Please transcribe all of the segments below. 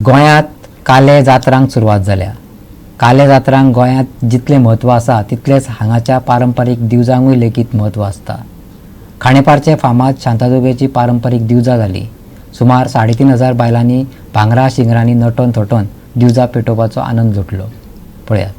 गोंयांत काले जात्रांक सुरवात जाल्या. काले जात्रांक गोंयांत जितलें म्हत्व आसा तितलेंच हांगाच्या पारंपारीक दिवजांकूय लेगीत म्हत्व आसता. खांडेपारचे फामाद शांतादुर्गेची पारंपारीक दिवजां जाली. सुमार 3500 बायलांनी भांगरा शिंगरांनी नटोन थटोन दिवजां पेटोवपाचो आनंद लुटलो. पळयात.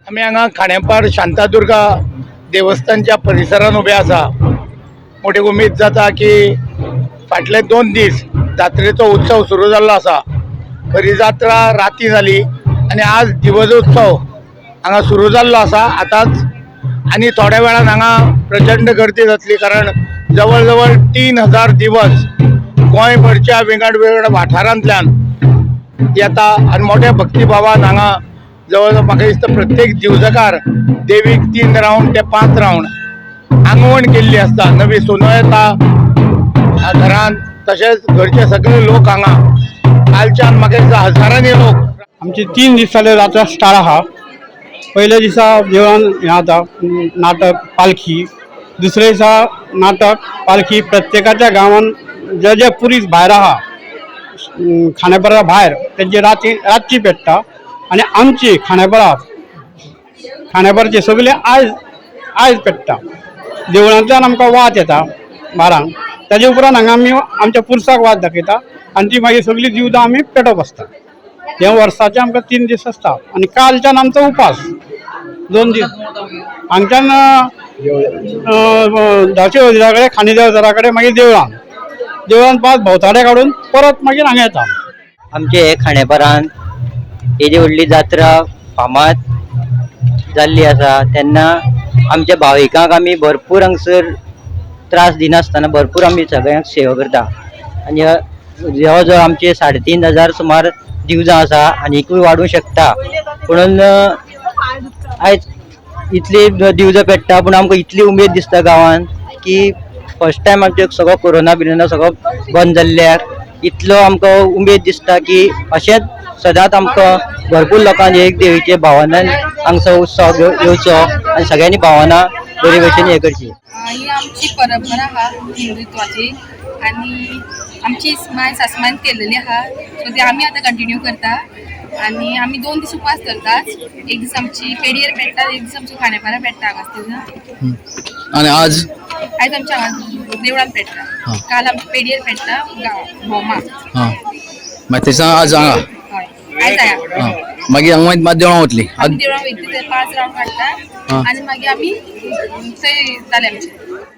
आमी हांगा खांडेपार शांतादुर्गा देवस्थानच्या परिसरान उबे आसा. मोठी उमेद जाता की फाटले 2 दीस जात्रेचो उत्सव सुरू जाल्लो आसा. खरी जात्रा राती जाली आनी आज दिवजोत्सव हांगा सुरू जाल्लो आसा आतांच. आनी थोड्या वेळान हांगा प्रचंड गर्दी जातली, कारण जवळ जवळ 3000 दिवस गोंयभरच्या विंगड विंगड वाठारांतल्यान येता आनी मोठ्या भक्तिभावान हांगा जवळ जवळ म्हाका दिसता प्रत्येक दिवजकार देवीक 3 रावंड ते 5 रावंड आंगवण केल्ली आसता. नवी सोनो येता घरान, तशेंच घरचे सगळे लोक हांगा कालच्यान म्हाका दिसता हजारांनी लोक. आमची 3 दीस जाले जात्रा स्टार्ट आहा. पयल्या दिसा देवळान हें जाता नाटक पालखी, दुसऱ्या दिसा नाटक पालखी. प्रत्येकाच्या गांवान जे जे पुरीस भायर आहा खांडेपारा भायर तेंची रातची पेट्टा. आनी आमची खांडेपारची सगळे आयज पेट्टा. देवळांतल्यान आमकां वात येता 12, ताजे उपरांत हांगा आमी आमच्या पुरसाक वात दाखयता आनी ती मागीर सगळी दिवजां आमी पेटोवप आसता. हे वर्साचे आमकां 3 दीस आसता. आनी कालच्यान आमचो उपास 2 दीस. हांगच्यान धाचे वजिरा कडेन, खांडे देवजरा कडेन, मागीर देवळान देवळान 5 भोंवताडे काडून परत मागीर हांगा येता. आमचे हे खांडेपारान येदी व्हडली जात्रा फामाद जाल्ली आसा तेन्ना आमच्या भाविकांक आमी भरपूर हांगसर त्रास दिनासतना भरपूर आमी सगळ्यांक सेवा करता. आनी जवळ जवळ आमचे 3500 सुमार दिवजां आसा, आनीकूय वाडूंक शकता. पुणून आयज इतली दिवजां पेट्टा पूण आमकां इतली उमेद दिसता गांवान की फर्स्ट टायम आमचे सगळो कोरोना बिरोना सगळो बंद जाल्ल्याक इतलो आमकां उमेद दिसता की अशेंच सदांच आमकां भरपूर लोकांक एक देवीचे भावनान हांगसो उत्सव येवचो आनी सगळ्यांनी भावना बरे भशेन हें करची. ही आमची परंपरा आहा हिंदुत्वाची आनी आमची माय सासमान केलेली आहा, सो ती आमी आतां कंटिन्यू करता. आनी आमी 2 दीस उपास धरतात. एक दीस आमची पेडयेर पेट्टा, एक दीस आमची खांडेपारा पेट्टा हांगा. आनी आज आयज आमच्या हांगा देवळान पेट्टा. काल आमची पेडयेर पेट्टा गांव भोमा. हां, मागीर थंयसान आज हांगा. हय, आयज हांगा. हां, मागीर हांगा मागीर देवळां वतली. आमी देवळां वयतली, थंय 5 रावंड काडटा आनी मागीर आमी थंय जालें आमचें.